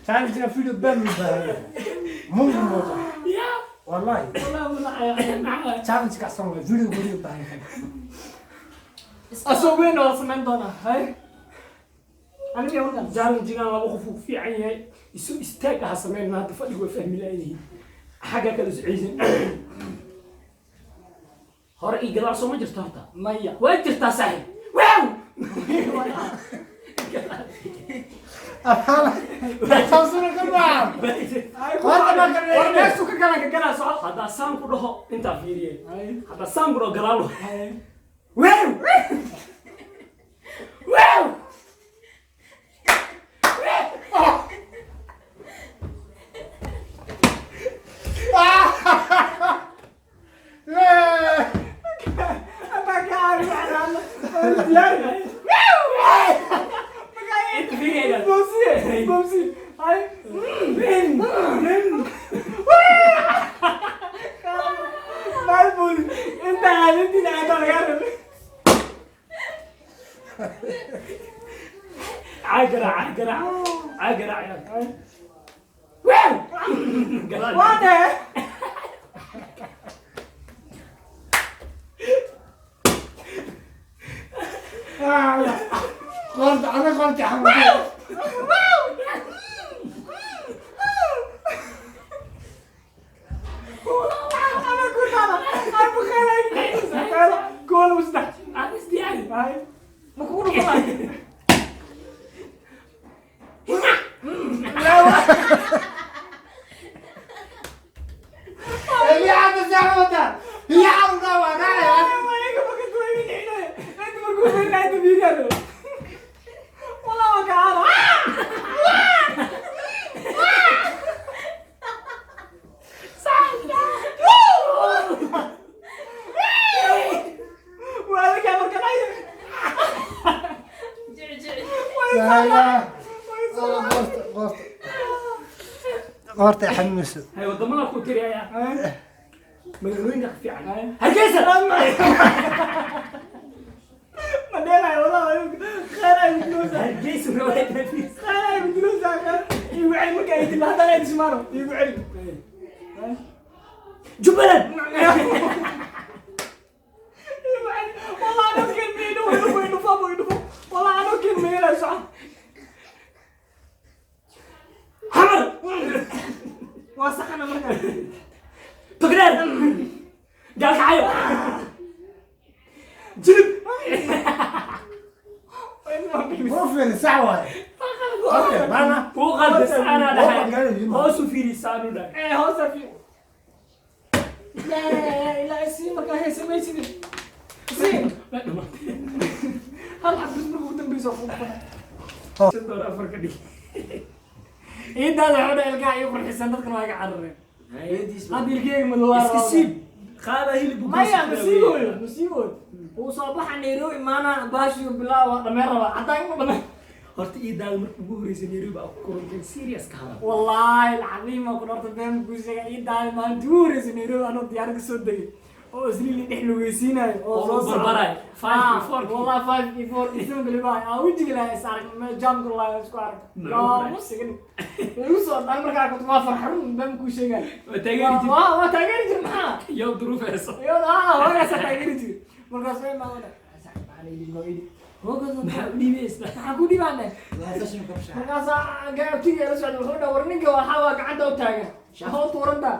Challenge video been u baahan yahay. Mungu mmoja. Ya. Wallahi. Wallahi, wallahi. Challenge kacsan waay, video weli u baahan yahay. Asoo weyn oo la samayn doonaa. Hay, aniga markaan Challenge-gan laba qof uu fiican yahay. Isu istaag aha sameyn, hadda fadhigu waa fahmi laayihiin. Xagga kale isciisin. Hore iyo gadaal soo ma jirto horta? Maya. Waa jirtaa, saaxiib. Wow. Taasuna ka baahan. Horta ma ka War meeshu ka galaan, ka galaa soco. Haddaa saan ku dhaho, intaa fiiriyay. Hay. Haddaa saan ku dhaho, gadaal. Hay. Wow, wow. Ataa ka caari waxaan diyaari. Inta fiiriyay. Boobsi, boobsi. Hay. Maal inta aadantina adaa lagaa rabay. Cagarac, cagarac, cagarac. Wow, gadaal. Waa dee. Qoorta ana, qoorta xanuun. Ana ku taala ay bukheelay gool saddex. Aan isdiyaari. Hay, ma kugu dhufanay? هي عم زعوتا هي عم زعوتا. لا لا، qoorta, qoorta, qoorta xanuunayso. Hay, wadamada ku tiriyaya, magaalooyinka ka fiican Hargeysa. Hargeysa waa Jubbaland. والله انا كان ميلو يدفو يدفو، والله انا كان ميلو صح. Xamar. Waa saxana markaa. Togdheer, Gaalkacyo, Jilib. Profil sax waaye. Okay, bana. Kuu qaldas anaa dhahay. Dhahay. Hoosu fiirisaanu dhahay. Ee, hoosa fi laa ilaa sii markaa heesamaysid sii. Waa dhumatay. Hal xabis marka ugu dambeysa ku qoran. Shan door afar ka dhig. Ciidaada waxaa ilkaha ii qurxisan, dadkan waa iga carareen. Hadda ilkeyga madowaa. Iska siib, qaada hilib. Maya, masiibooyo, masiibooyo wuu soo baxa Nairobi maana baashiyo bilaawa dhameen rabaa haddaan ima dhameen. Horta ii daada, marka ugu horreysay Nairobi aa ku koronteen, serious ka hadal. Wallaahi alcadiim waa ku dhorta, been kuu sheega. Ii daada maalintii ugu horreysay Nairobi anoo diyaar ka soo degay oo isliili dhex lugeysiinayo oo oo soo lagu socdo. barbarayo. Five iyo four kii. Wallahi five iyo four iyo seven baa aan wejiga lahaa is arag meel jaamka lahaa isku arag. Muxuu ku Musigan igu soo dhan markaa kuntu waa farxarun, been kuu sheegay. Waa taageeri jir. Waa taageeri jir, maxaa? Iyo duruuf heeso. Iyada ah waagaasa taageeri jir, markaas way maamada Maxaa u dhiibaysaa? Maxaa ku dhibaane? Markaasaa gaabtiga la socda wuxuu dhaa, war ninka waxaa waa gacanta u taagan waxaa u tuurantaa.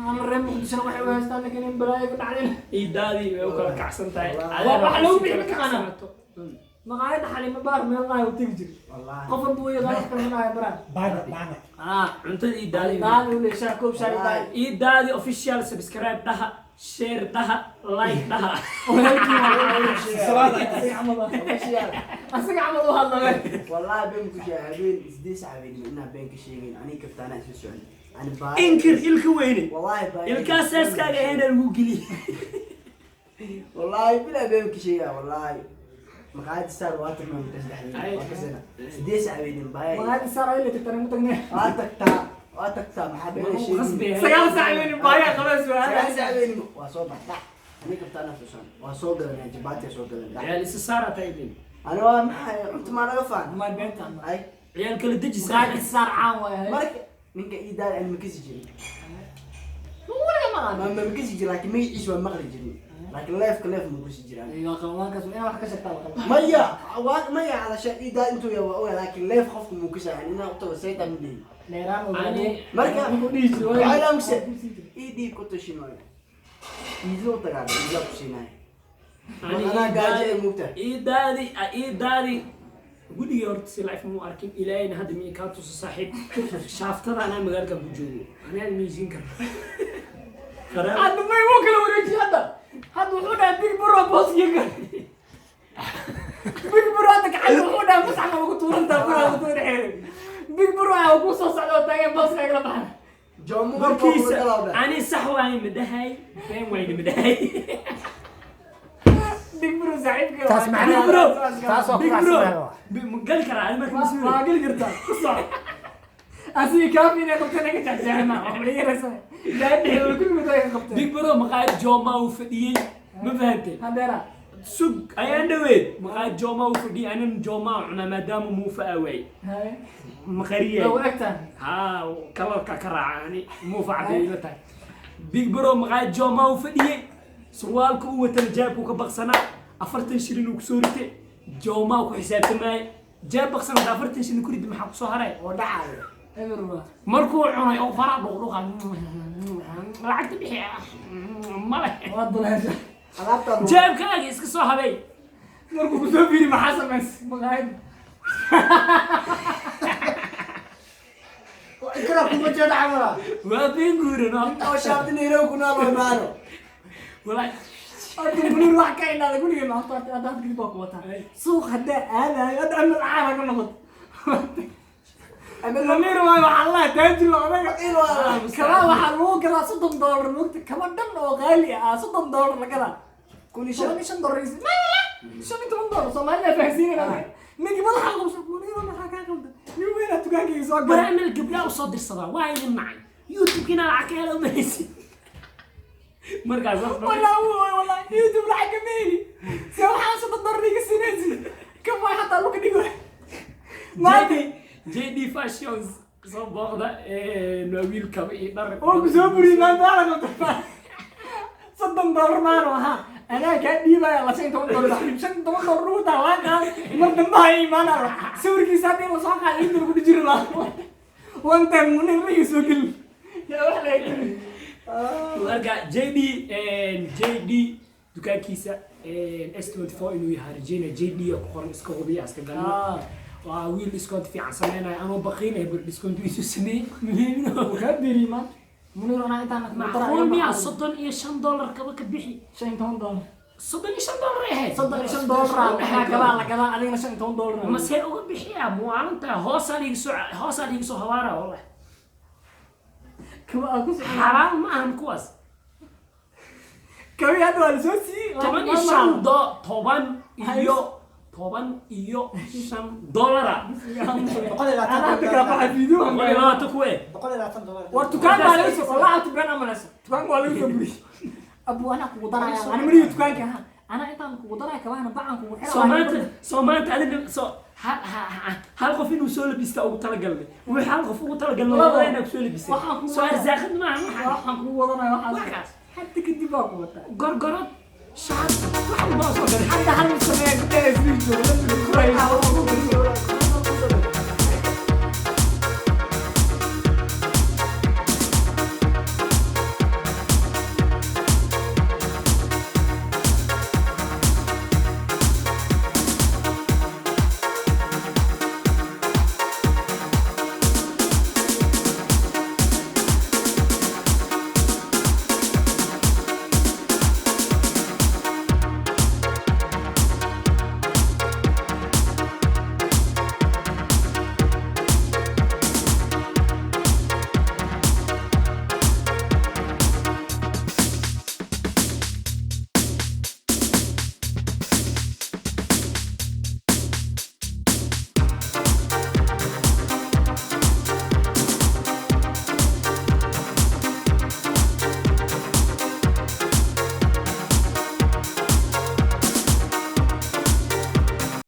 Ama reer Muqdishona waxay u haystaan ninkan in balaayo ku dhacdin. Ii daadii way u kala kacsan tahay. Waa wax lagu bixi mataqaanaa maqaayadda Xalimo Baar meel lahay u tegi jir. Qof walba uu yaqaan, wax kale ma dhahay baraan. Bana, bana. Ah. Cuntada ii daadii. Daadi u leeyahay shaah, koob shaah daadi. Ii daadi official, subscribe dhaha, share dhaha, like dhaha. Walaalkii waa. Asaga camal u hadlame. Wallahi been ku sheegay, habeen 8 saac habeenimo inaa been ka sheegin, aniga kaftaana isla socon ani baa. Inkir, ilka weyne. Wallahi baa. Ilkaa seeskaaga ahayna lagu geliyey. Wallahi bilaa been ka sheegaya, wallahi maqaayad Star waa tagnaa markaas dhexdeeda waa kasena 8 saac habeenimo baaya. Maqaayada Star ay la tagtaa mu tagnay. Waa tagtaa, waa tagtaa, maxaa been Ma sheegin? qasbi. 9 saac habeenimo baaya qabaa su'aal. 9 saac habeenimo waa soo bax dhac, aniga kaftaana isla socon, waa soo gadanay, jabaati soo gadanay dhac. Ciyaal isa saara tahay. Ani waa maxay, cunto maa naga faan? Ma beenta. Ay. Ciyaal kala deji. Maqaayada Star caan waaye. Marka ninka ii daal ani ma kasi jirin. Weliga ma Ma kasi jirin, laakiin magaciisa waa maqli jirin, laakiin leefka leef ma kasi jiraan. Iyo qabankaas inaa wax ka sheegtaa la qaba. Maya, waa maya, calasha ii daal intuu yahay waa ogaa, laakiin leef qofka muu kasi yani inaa utago sayta ma dhihin. Dheeraan oo Marka wuxuu dhihi jiray. Waxay laamse ii dhiib ku tushin waayo iidla u tagaana iidla ku siinaya. Anaa gaajo ee mugta. Iidaadi, iidaadi weligii horta si life muu arkin. Ilaahayna hadda miyay kaa tuso, saaxiib? Shaaftada anaa magaalkan ku joogo, anaa miisiin karno. Hadda may wuu kala wareejiyey. Hadda wuxuu dhahay big bro booskiga, big bro hadda gacanta wuxuu dhahay masaxna ugu tuurantaa bro ugu tuuran big bro aa ku soo socda oo taagan booska igala baxay. Joomo. Markiisa ani sax waay ma dhahay, been wayna ma dhahay. Big bro saaxiibkay. Taas waa. macnaheedu- Big bro. Taas waa ku Big bro. raacsanahay. Ma gali karaa ani marka mas-uul? Waa geli kartaa. Ku soco. Asiga kaafi inay qabteen naga jecjeexna waa maliyaraysa daadhehe kulligood ay qabteen. Big bro maqaayad Jooma uu fadhiyey, ma fahantay? Hadeera. Sug, ayaan dhaweyd maqaayad Jooma uu fadhiyey, anan Jooma cunaa maadaama muufa awaay maqariyay. Waa egtaa. Haa, kalarka ka raaca ani muufa caday ila tahay. Big bro maqaayad Jooma uu fadhiyey, surwaalka uu watana jaabku ka baqsanaa, 40 shilin uu kusoo ritay, Jooma ku xisaabtamaaye. Jaab baqsan hadda 40 shilin ku ridi, maxaa kusoo haray? Oo dhacayo. Eber waa. Markuu cunay oo faraha dhuqdhuqa, lacagta bixi male. Waa duleesha. Alaabtaa. Jaabkaaga iska soo habay. Markuu kusoo fiiri maxaa samays maqaayad? Ikra kuma jeeda camala. Waa been guuran oo. Oo shaabti Nairobi ku nool way maano. Walaa. Horta Muniir wax ka indhaada guriga maanta hadda hadda kadib waa ku wataa suuq haddaa aadayo hadda amal caana ka noqoto. Muniir waay, waxaa la taajir odaga. Kabaa waxaa lagu gadaa $30, moogta kaba dhan oo qaali ah $30 la gadaa. 1005. $15 ma wala $15 Soomaalida fahansiinayna. Ninkii madaxa qabso, Muniir maxaa kaa qaldan? Nin weynaa dukaankayga soo galay. Barnaamij gabdhaha usoo dirsadaa waa idin nacay, YouTube-kiina lacag ka hela umaysid markaas. Walaa wuu walaa YouTube lacag kama heli, se waxaa $30 iga siinaysi kama xataa luka dhigo maanta. JD Fashions soo booqda, waa wiil kaba iyo dhar. Oo ku soo buriyey maanta waa la qabta $30 maanu ahaa, anaa kaa dhiibaya la $15, $15 ugu taa laa qaad mar dambe ha imaanaa. Sawirkiisa hadda in lasoo qaado inta lagu dhijiri lahaa one time Muniir laga soo gelin yaa wax laga gelin. Marka JD, JD dukaankiisa S24 inuu yahay rajeynaya, JD oo ku qoran iska hubiya, iska galno. Waa wiil discount fiican sameynaya, anoo baqiinaya bar discount iisu sameeyey muhiimno. Kaa deriy maanta Muniir anaa intaan. Macquul miyaa $35 kaba ka bixi? $15. $35 ay ahayd. $35 waxaa kabaa la gadaa, adigana $15. Masee uga bixiyaa muwaalinta? Hoosaa liiga soo hawaara wallahi. Kaba aa ku socon. Xalaal ma ahan kuwaas. Kabi hadda waa lasoo siiyey. 15 do $15. 120. Anaa hadda kaa baxa video. 120 kuwe. $120. War dukaan baa laga soo, wallahi aad been amanaysa, dukaanka waa laga soo buriyey. Abu anaa kugu daraya, ani mariyo dukaanka ha anaa intaan kugu daraya kabahana bacan kugu xira. Soo maanta adina soo hal qof inuu soo labista ugu talagalnay, wuxuu hal qof ugu talagalnay Labo. labada inaa kusoo labisay. Waxaan kugu soo wadaa. arsaaqad maaha waxaan. Waxaan kugu wadanaya waxaas. Waxaas. Hadda kadib baa ku wataa. Gorgorod, shaar, wax walbaa soo galay. Hadda hal mid sameeya guddaha isbiil jooga.